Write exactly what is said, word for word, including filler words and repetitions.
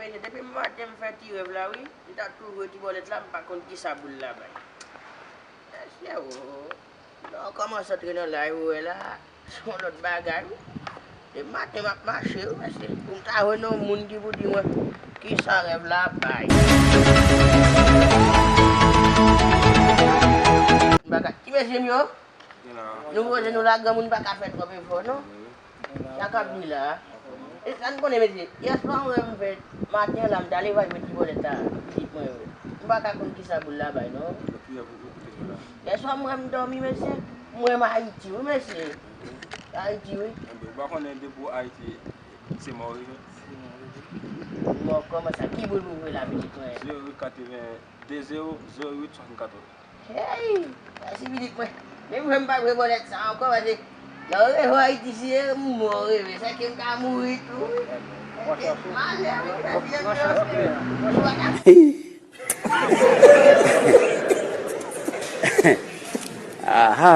Depi maten m fè ti rèv la, wi. M t ap tou jwe ti bòlèt la, m pa konn kisa boul la bay. Mesye, o, lè w kòmanse antre nan live, ou wè la, se yon lòt bagay, wi. Depi maten m ap mache, wi, mesye. Pou m ta jwenn yon moun ki pou di mwen, kisa rèv la ap bay. M pa ka, ti mesye m yo, nou poze nou la, granmoun pa ka fè twòp efò, non. Sa k ap di la. E sa n konnen, mesye. Yèswa m wè m fè, maten an la, m t ale va jwe ti bòlèt la, pitit mwen yo. M pa ka konn kisa boul la bay, non. Yèswa m wè m dòmi, mesye. M wè m Ayiti, wi, mesye. Ayiti, wi. Ou pa konnen depi w Ayiti, se mò w ye. Mò kòman sa? Ki boul ou jwe la, pitit mwen? Zewo uit katreven, de zewo, zewo uit swasannkatòz. Hey! Mèsi pitit mwen. Men mwen m pa jwe bòlèt sa ankò, paske lè w reve Ayiti si e mò w reve, sèke m ka mouri tou, wi. Sèke malè, wi, mèsi, mèsi. Aha!